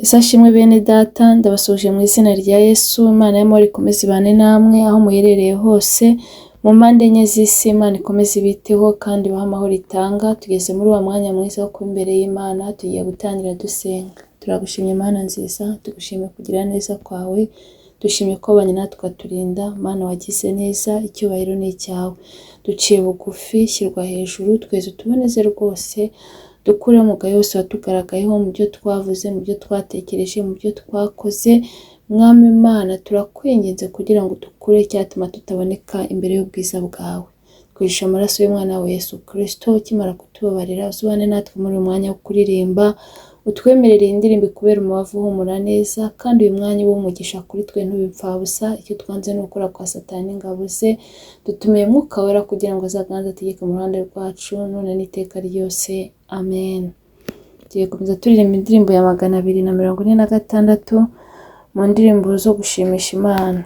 Yesu ashimwe bene data, ndabasuhuje mu izina rya Yesu. Imana y'amahoro ikomeze ibane namwe aho muherereye hose, mu mpande enye z'isi. Imana ikomeze ibiteho kandi ibahe amahoro itanga. Tugeze muri wa mwanya mwiza wo kuba imbere y'Imana, tugiye gutangira dusenga. Turagushimye Mana nziza, tugushimiye kugira neza kwawe, dushimye ko wabanye natwe ukaturinda. Mana wagize neza, icyubahiro ni icyawe. Duciye bugufi, shyirwa hejuru, tweze utuboneze rwose, dukureho umugayo wose watugaragayeho mu byo twavuze, mu byo twatekereje, mu byo twakoze. Mwami Imana, turakwinginze kugira ngo dukure icyatuma tutaboneka imbere y'ubwiza bwawe. Twihishe amaraso y'umwana wawe Yesu Kristo, ukimara kutubabarira, uzubane natwe muri uyu mwanya wo kuririmba, utwemerere iyi ndirimbo ikubere umubavu uhumura neza, kandi uyu mwanya ube umugisha kuri twe ntube impfabusa. Icyo twanze ni ugukora kwa Satani n'ingabo ze. Dutumiye Mwuka Wera kugira ngo azaganze ategeke mu ruhande rwacu, none n'iteka ryose. Amen. Tugiye gukomeza turirimba indirimbo ya 246 mu ndirimbo zo gushimisha Imana.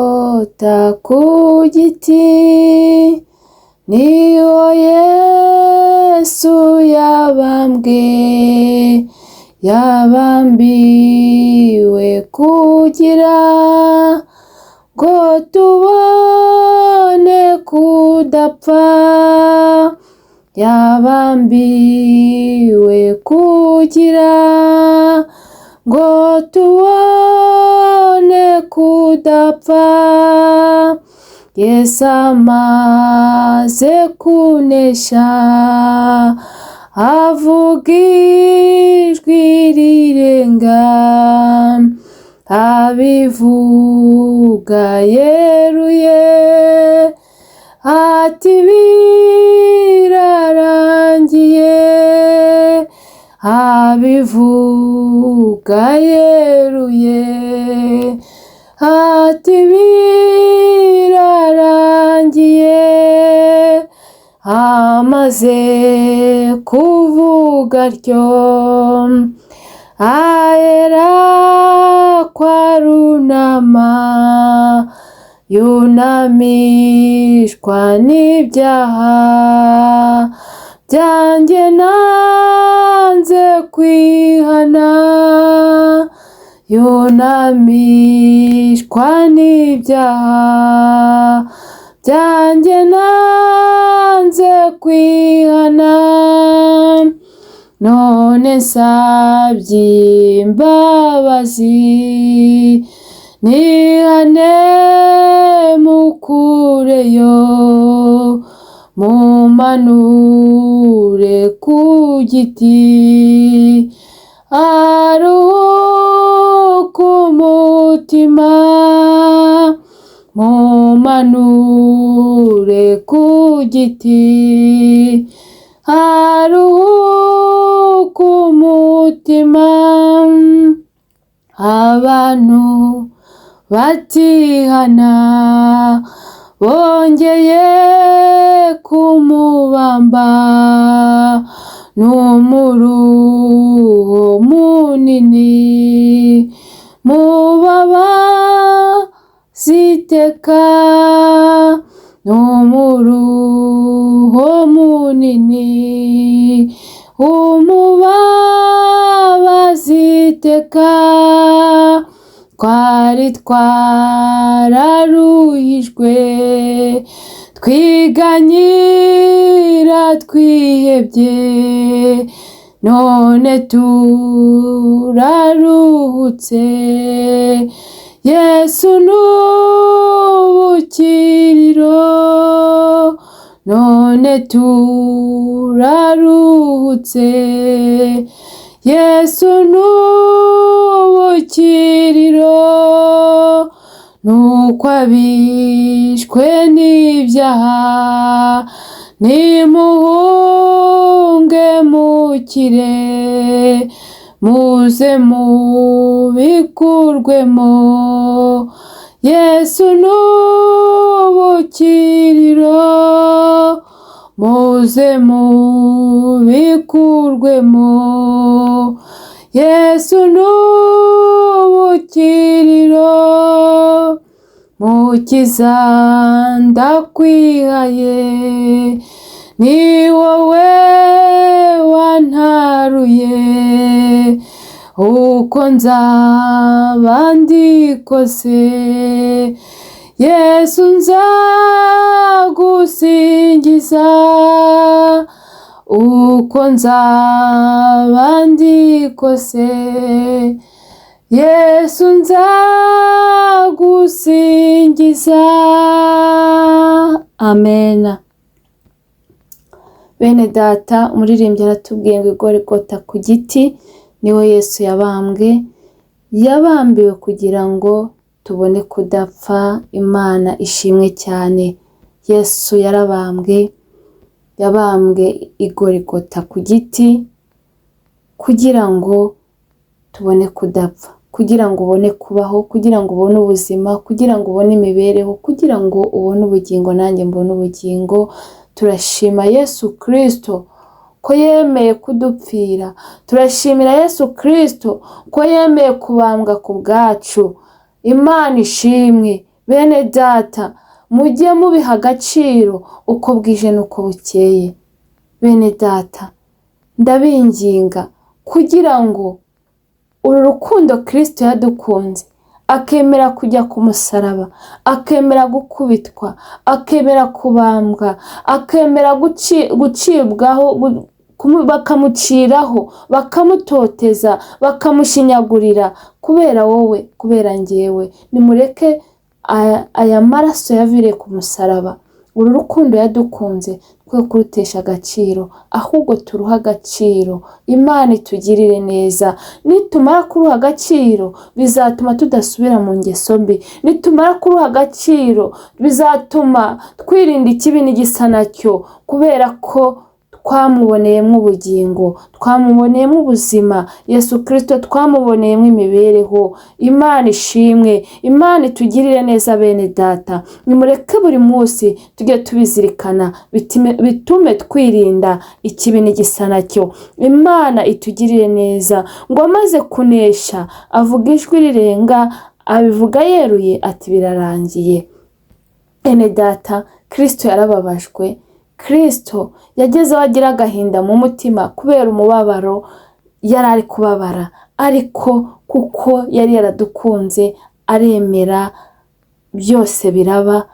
Gorigota ku giti niho Yesu yabambwe, yabambiwe kugira ngo tubone kudapfa, yabambiwe kugira ngo tubone kudapfa. Yesu amaze kunesha, avuga ijwi rirenga, abivuga yeruye, ati birarangiye, abivuga yeruye, ati birarangiye. Amaze kuvuga atyo, ahera kwarunama, yunamishwa n'ibyaha byanjye nanze kwihana, yunamishwa n'ibyaha byanjye nanze kwihana. None nsabye imbabazi, nihane mukureyo, mumanure ku giti, aruhuke umutima, mumanure ku giti, aruhuke umutima. Abantu batihana bongeye kumubamba, n'umuruho munini mubabaza iteka, n'umuruho munini umubabaza iteka. Twari twararuhijwe, twiganyira twihebye, none turaruhutse. Yesu n'ubukiriro, none turaruhutse. Yesu n'ubukiriro, nuko abishwe n'ibyaha, nimuhunge mukire, muze mubikurwemo. Yesu n'ubukiriro, muze mubikurwemo. Yesu n'ubukiriro, Mukiza ndakwihaye, ni wowe wantabaye. Wangaruye, uko nzaba ndi kose, Yesu nzagusingiza, uko nzaba ndi kose, Yesu nzagusingiza. Amena. Bene data, umuririmbyi aratubwiye ngo igorigota ku giti niho Yesu yabambwe, yabambiwe kugira ngo tubone kudapfa. Imana ishimwe cyane. Yesu yarabambwe, yabambwe igorigota ku giti kugira ngo tubone kudapfa, kugira ngo ubone kubaho, kugira ngo ubone ubuzima, kugira ngo ubone imibereho, kugira ngo ubone ubugingo, nanjye mbone ubugingo. Turashima Yesu Kristo ko yemeye kudupfira, turashimira Yesu Kristo ko yemeye kubambwa ku bwacu. Imana ishimwe. Bene data, mujye mubiha agaciro uko bwije n'uko bukeye. Bene data, ndabinginga kugira ngo uru rukundo Kristo yadukunze, akemera kujya ku musaraba, akemera gukubitwa, akemera kubambwa, akemera gucibwaho, bakamuciraho, bakamutoteza, bakamushinyagurira kubera wowe, kubera njyewe. Nimureke aya maraso yaviriye ku musaraba, uru rukundo yadukunze, twe kurutesha agaciro, ahubwo turuhe agaciro. Imana itugirire neza. Nitumara kuruha agaciro, bizatuma tudasubira mu ngeso mbi. Nitumara kuruha agaciro, bizatuma twirinda ikibi n'igisa nacyo, kubera ko twamuboneyemo ubugingo, twamuboneyemo ubuzima. Yesu Kristo twamuboneyemo imibereho. Imana ishimwe. Imana itugirire neza. Bene data, nimureke buri munsi tujye tubizirikana, bitume twirinda ikibi n'igisa nacyo. Imana itugirire neza. Ngo amaze kunesha avuga ijwi rirenga, abivuga yeruye ati birarangiye. Bene data, Kristo yarababajwe. Kristo yageze aho agira agahinda mu mutima kubera umubabaro yari ari kubabara, ariko kuko yari yaradukunze aremera byose biraba,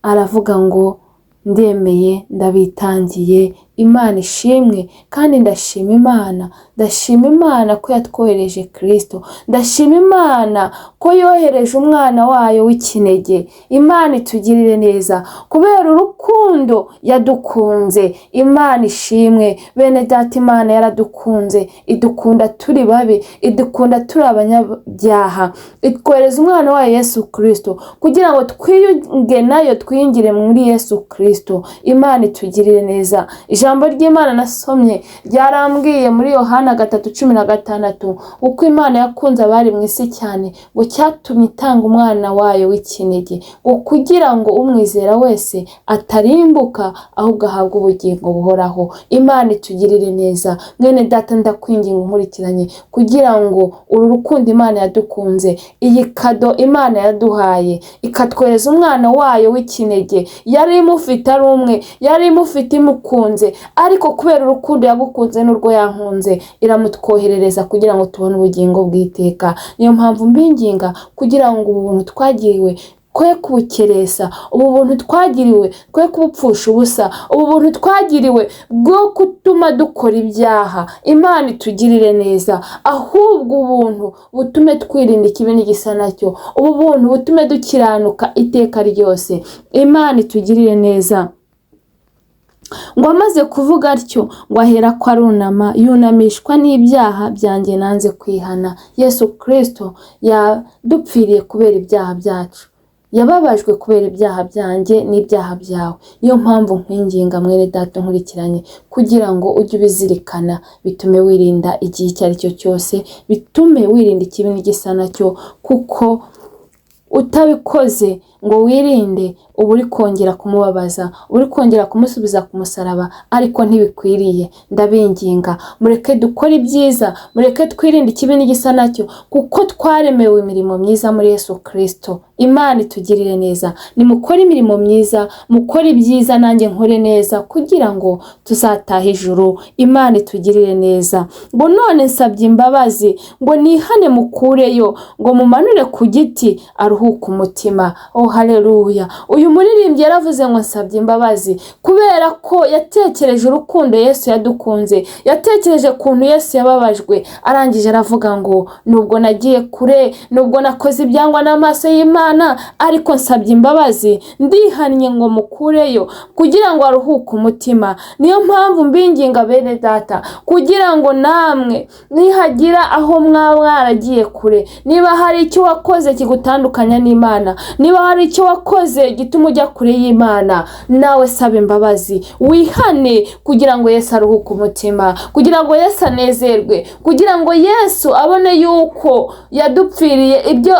aravuga ngo ndemeye, ndabitangiye. Imana ishimwe. Kandi ndashima Imana, ndashima Imana ko yatwohereje Kristo, ndashima Imana ko yohereje umwana wayo w'ikinege. Imana itugirire neza kubera urukundo yadukunze. Imana ishimwe. Bene data, Imana yaradukunze, idukunda turi babi, idukunda turi abanyabyaha, itwohereza umwana wayo Yesu Kristo kugira ngo twiyunge nayo, twiyungire muri Yesu Kristo. Imana itugirire neza. Ijambo ry'Imana nasomye ryarambwiye muri Yohana 3:16, uko Imana yakunze abari mu isi cyane, ngo cyatumye itanga umwana wayo w'ikinege, ngo kugira ngo umwizera wese atarimbuka, ahubwo ahabwe ubugingo buhoraho. Imana itugirire neza. Mwene data, ndakwinginga unkurikiranye, kugira ngo uru rukundo Imana yadukunze, iyi kado Imana yaduhaye, ikatwohereza umwana wayo w'ikinege, yari imufite ari umwe, yari imufite imukunze, ariko kubera urukundo yagukunze n'urwo yankunze, iramutwoherereza kugira ngo tubone ubugingo bw'iteka. Niyo mpamvu mbinginga kugira ngo ubu buntu twagiriwe twe kubukeresa, ubu buntu twagiriwe twe kubupfusha ubusa, ubu buntu twagiriwe bwo gutuma dukora ibyaha. Imana itugirire neza, ahubwo ubuntu butume twirinda ikibi n'igisa nacyo, ubu buntu butume dukiranuka iteka ryose. Imana itugirire neza. Ngo amaze kuvuga atyo, ngo ahera ko arunama, yunamishwa n'ibyaha byanjye nanze kwihana. Yesu Kristo yadupfiriye kubera ibyaha byacu, yababajwe kubera ibyaha byanjye n'ibyaha byawe. Niyo mpamvu nkwinginga mwene data nkurikiranye, kugira ngo ujye ubizirikana, bitume wirinda igihe icyo ari cyo cyose, bitume wirinda ikibi n'igisa nacyo, kuko utabikoze ngo wirinde uba uri kongera kumubabaza, uri kongera kumusubiza ku musaraba, ariko ntibikwiriye. Ndabinginga, mureke dukore ibyiza, mureke twirinde ikibi n'igisa nacyo, kuko twaremewe imirimo myiza muri Yesu Kristo. Imana itugirire neza. Nimukore imirimo myiza, mukore ibyiza, nanjye nkore neza, kugira ngo tuzatahe ijuru. Imana itugirire neza. Ngo none nsabye imbabazi, ngo nihane mukureyo, ngo mumanure ku giti aruhuke umutima. Oh haleluya! Uyu muririmbyi yaravuze ngo nsabye imbabazi kubera ko yatekereje urukundo Yesu yadukunze, yatekereje ukuntu Yesu yababajwe, arangije aravuga ngo nubwo nagiye kure, nubwo nakoze ibyangwa n'amaso y'Imana, ariko nsabye imbabazi, ndihannye ngo mukureyo kugira ngo aruhuke umutima. Niyo mpamvu mbinginga bene data, kugira ngo namwe nihagira aho mwaba mwaragiye kure, niba hari icyo wakoze kigutandukanya n'Imana, niba hari icyo wakoze gituma ujya kure y'Imana, nawe saba imbabazi, wihane kugira ngo Yesu aruhuke umutima, kugira ngo Yesu anezerwe, kugira ngo Yesu abone yuko yadupfiriye ibyo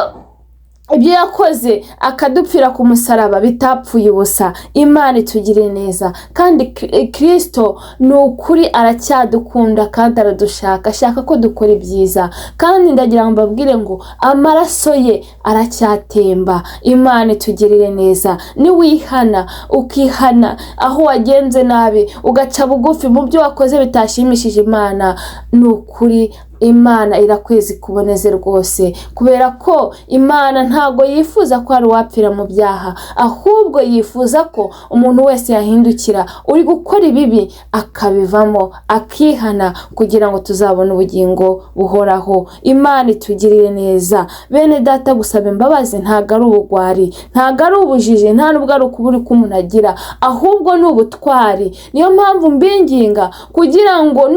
yakoze akadupfira ku musaraba bitapfuye ubusa. Imana itugirire neza. Kandi Kristo ni ukuri aracyadukunda kandi aradushaka, ashaka ko dukora ibyiza. Kandi ndagira ngo mbabwire ngo amaraso ye aracyatemba. Imana itugirire neza. Niwihana, ukihana aho wagenze nabi, ugaca bugufi mu byo wakoze bitashimishije Imana, ni ukuri Imana irakwezi kuboneze rwose, kubera ko Imana ntago yifuza ko hari uwapfira mu byaha, ahubwo yifuza ko umuntu wese yahindukira uri gukora ibibi akabivamo, akihana, kugira ngo tuzabone ubugingo buhoraho. Imana itugirire neza. Bene data, gusaba imbabazi ntago ari ubugwari, ntago ari ubujiji, nta nubwo ari ukubura uko umuntu agira, ahubwo ni ubutwari. Niyo mpamvu mbinginga kugira ngo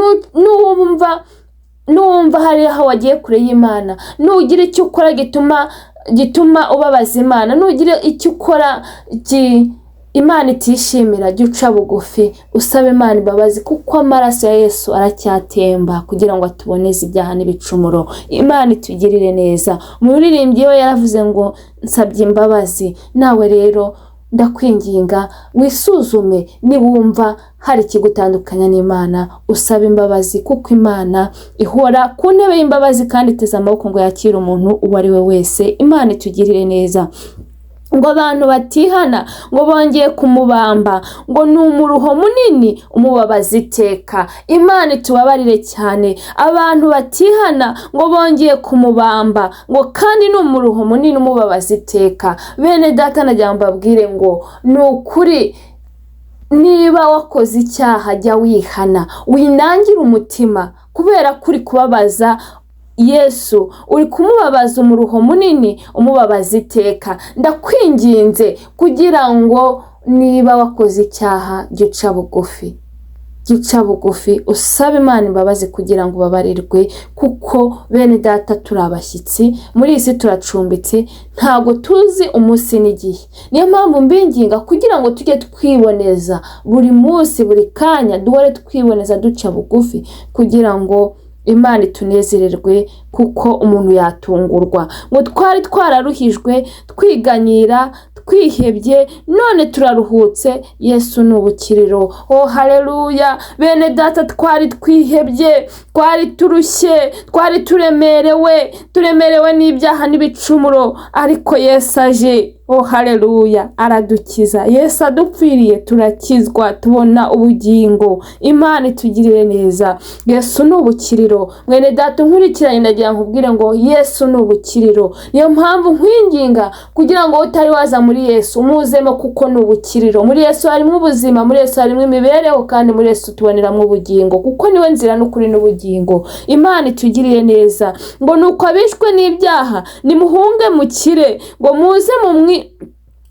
nuwumva hari aho wagiye kure y'Imana, nugira icyo ukora gituma ubabaza Imana, nugira icyo ukora Imana itishimira, jya uca bugufi usaba Imana imbabazi, kuko amaraso ya Yesu aracyatemba kugira ngo atuboneze ibyaha n'ibicumuro. Imana itugirire neza. Umuririmbyi we yaravuze ngo nsabye imbabazi. Nawe rero ndakwinginga wisuzume, niwumva hari ikigutandukanya n'Imana, usaba imbabazi, kuko Imana ihora ku ntebe y'imbabazi kandi iteze amaboko ngo yakire umuntu uwo ari we wese. Imana itugirire neza. Ngo abantu batihana ngo bongeye kumubamba, ngo ni umuruho munini umubabaza iteka. Imana itubabarire cyane. Abantu batihana ngo bongeye kumubamba, ngo kandi ni umuruho munini umubabaza iteka. Bene data, nagira ngo mbabwire ngo ni ukuri, niba wakoze icyaha jya wihana, winangire umutima, kubera ko uri kubabaza Yesu, uri kumubabaza umuruho munini umubabaza iteka. Ndakwinginze kugira ngo niba wakoze icyaha jya uca bugufi, jya uca bugufi usabe Imana imbabazi kugira ngo ubabarirwe, kuko bene data turi abashyitsi muri iyi si, turacumbitse, ntabwo tuzi umunsi n'igihe. Niyo mpamvu mbinginga kugira ngo tujye twiboneza buri munsi, buri kanya, duhore twiboneza duca bugufi kugira ngo Imana itunezererwe, kuko umuntu yatungurwa. Ngo twari twararuhijwe, twiganyira, twihebye, none turaruhutse. Yesu ni ubukiriro. Oh haleluya! Bene data, twari twihebye, twari turushye, twari turemerewe, turemerewe n'ibyaha n'ibicumuro, ariko Yesu aje. Oh haleluya, aradukiza. Yesu adupfiriye turakizwa, tubona ubugingo. Imana itugirire neza. Yesu ni ubukiriro. Mwene data unkurikiranye, ndagira nkubwire ngo Yesu ni ubukiriro. Niyo mpamvu nkwinginga kugira ngo utari waza muri Yesu umuzemo, kuko ni ubukiriro. Muri Yesu harimo ubuzima, muri Yesu harimo imibereho, kandi muri Yesu tuboneramo ubugingo, kuko niwe nzira n'ukuri n'ubugingo. Imana itugirire neza. Ngo nuko abishwe n'ibyaha nimuhunge mukire, ngo muze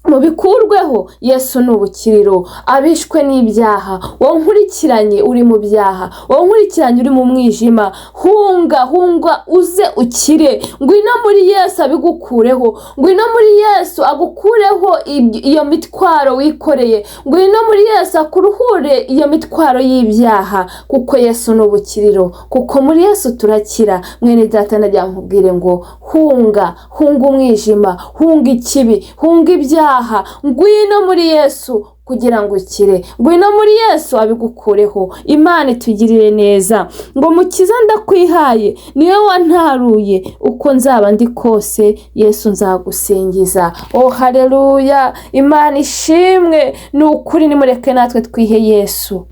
mubikurweho. Yesu ni ubukiriro. Abishwe n'ibyaha, wowe nkurikiranye uri mu byaha, wowe nkurikiranye uri mu mwijima, hunga, hunga uze ukire. Ngwino muri Yesu abigukureho, ngwino muri Yesu agukureho iyo mitwaro wikoreye, ngwino muri Yesu akuruhure iyo mitwaro y'ibyaha, kuko Yesu ni ubukiriro, kuko muri Yesu turakira. Mwene data, ndagira nkubwire ngo hunga, hunga umwijima, hunga ikibi, hunga ibyaha. byaha, ngwino muri Yesu kugira ngo ukire, ngwino muri Yesu abigukureho. Imana itugirire neza. Ngo mukiza ndakwihaye, niwe wantaruye, uko nzaba ndi kose Yesu nzagusingiza. Oh haleluya, Imana ishimwe. Ni ukuri nimureke natwe twihe Yesu,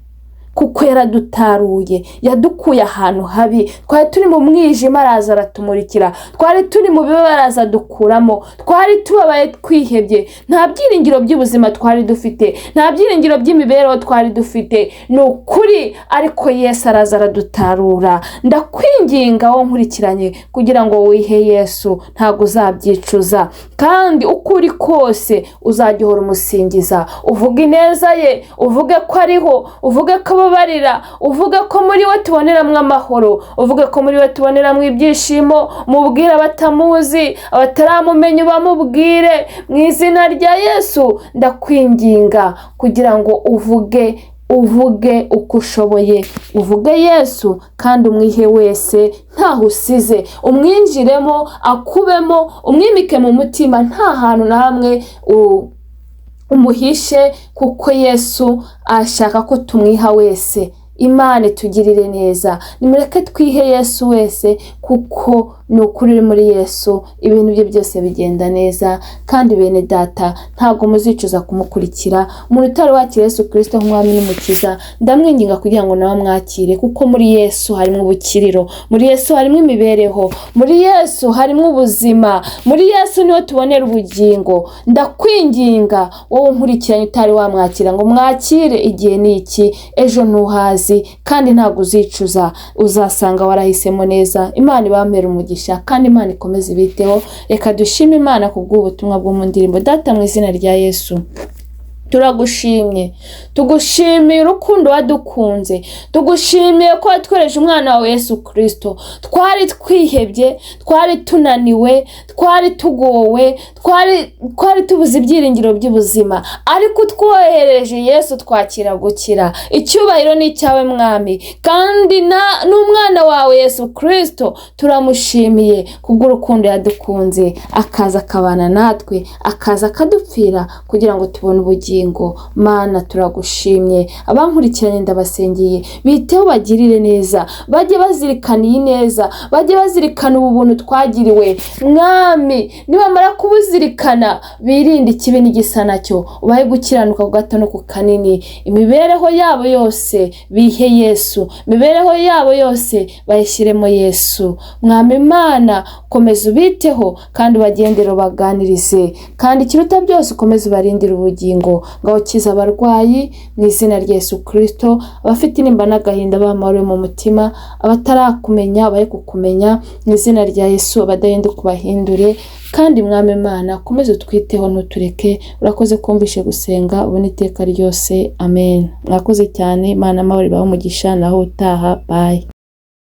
kuko yaradutaruye, yadukuye ahantu habi. Twari turi mu mwijima araza aratumurikira, twari turi mu bibi araza adukuramo, twari tubabaye twihebye, nta byiringiro by'ubuzima twari dufite, nta byiringiro by'imibereho twari dufite. Ni ukuri, ariko Yesu araza aradutarura. Ndakwinginga wowe nkurikiranye kugira ngo wihe Yesu, ntabwo uzabyicuza, kandi uko uri kose uzajya uhora umusingiza, uvuge ineza ye, uvuge ko ariho, uvuge ko ababarira, uvuge ko muri we tuboneramo amahoro, uvuge ko muri we tuboneramo ibyishimo. Mubwire abatamuzi, abataramumenya ubamubwire mu izina rya Yesu. Ndakwinginga kugira ngo uvuge, uvuge uko ushoboye, uvuge Yesu kandi umwihe wese ntaho usize, umwinjiremo, akubemo, umwimike mu mutima, nta hantu na hamwe umuhishe, kuko Yesu ashaka ko tumwiha wese. Imana itugirire neza. Nimureke twihe Yesu wese, kuko ni ukuri uri muri Yesu ibintu bye byose bigenda neza. Kandi bene data, ntabwo muzicuza kumukurikira. Umuntu utari wakira Yesu Kirisito nk'umwami n'umukiza, ndamwinginga kugira ngo nawe amwakire, kuko muri Yesu harimo ubukiriro, muri Yesu harimo imibereho, muri Yesu harimo ubuzima, muri Yesu niho tubonera ubugingo. Ndakwinginga wowe nkurikiranye utari wamwakira ngo mwakire, igihe ni iki, ejo ntuhazi, kandi ntabwo uzicuza, uzasanga warahisemo neza. Imana ibampere umugisha kandi Imana ikomeze ibiteho. Reka dushime Imana ku bw'ubutumwa bwo mu ndirimbo. Data, mu izina rya Yesu turagushimye, tugushimiye urukundo wadukunze, tugushimiye ko watwereje umwana wawe Yesu Kirisito. Twari twihebye, twari tunaniwe, twari tugowe, twari tubuze ibyiringiro by'ubuzima, ariko utwohereje Yesu twakira gukira. Icyubahiro ni icyawe Mwami, kandi n'umwana wawe Yesu Kirisito turamushimiye kubw'urukundo yadukunze, akaza akabana natwe, akaza akadupfira kugira ngo tubone ubugingo. Mana turagushimye. Abankurikiranye ndabasengeye, biteho bagirire neza, bajye bazirikana iyi neza, bajye bazirikana ubu buntu twagiriwe. Mwami, nibamara kubuzirikana birinde ikibi n'igisa nacyo, ubahe gukiranuka ku gato no ku kanini. Imibereho yabo yose bihe Yesu, imibereho yabo yose bayishyiremo Yesu. Mwami Imana, komeza ubiteho kandi ubagendere, ubaganirize, kandi ikiruta byose ukomeze ubarindire ubugingo. Ngaho ukiza abarwayi mu izina rya Yesu Kirisito, abafite intimba n'agahinda bamahoro mu mutima, abatarakumenya bahe kukumenya mu izina rya Yesu, abadahinduka ubahindure. Kandi Mwami Imana, ukomeze utwiteho ntutureke. Urakoze kumvishe gusenga ubone iteka ryose, amen. Mwakoze cyane. Imana amahoro ibahe umugisha, naho utaha, bye.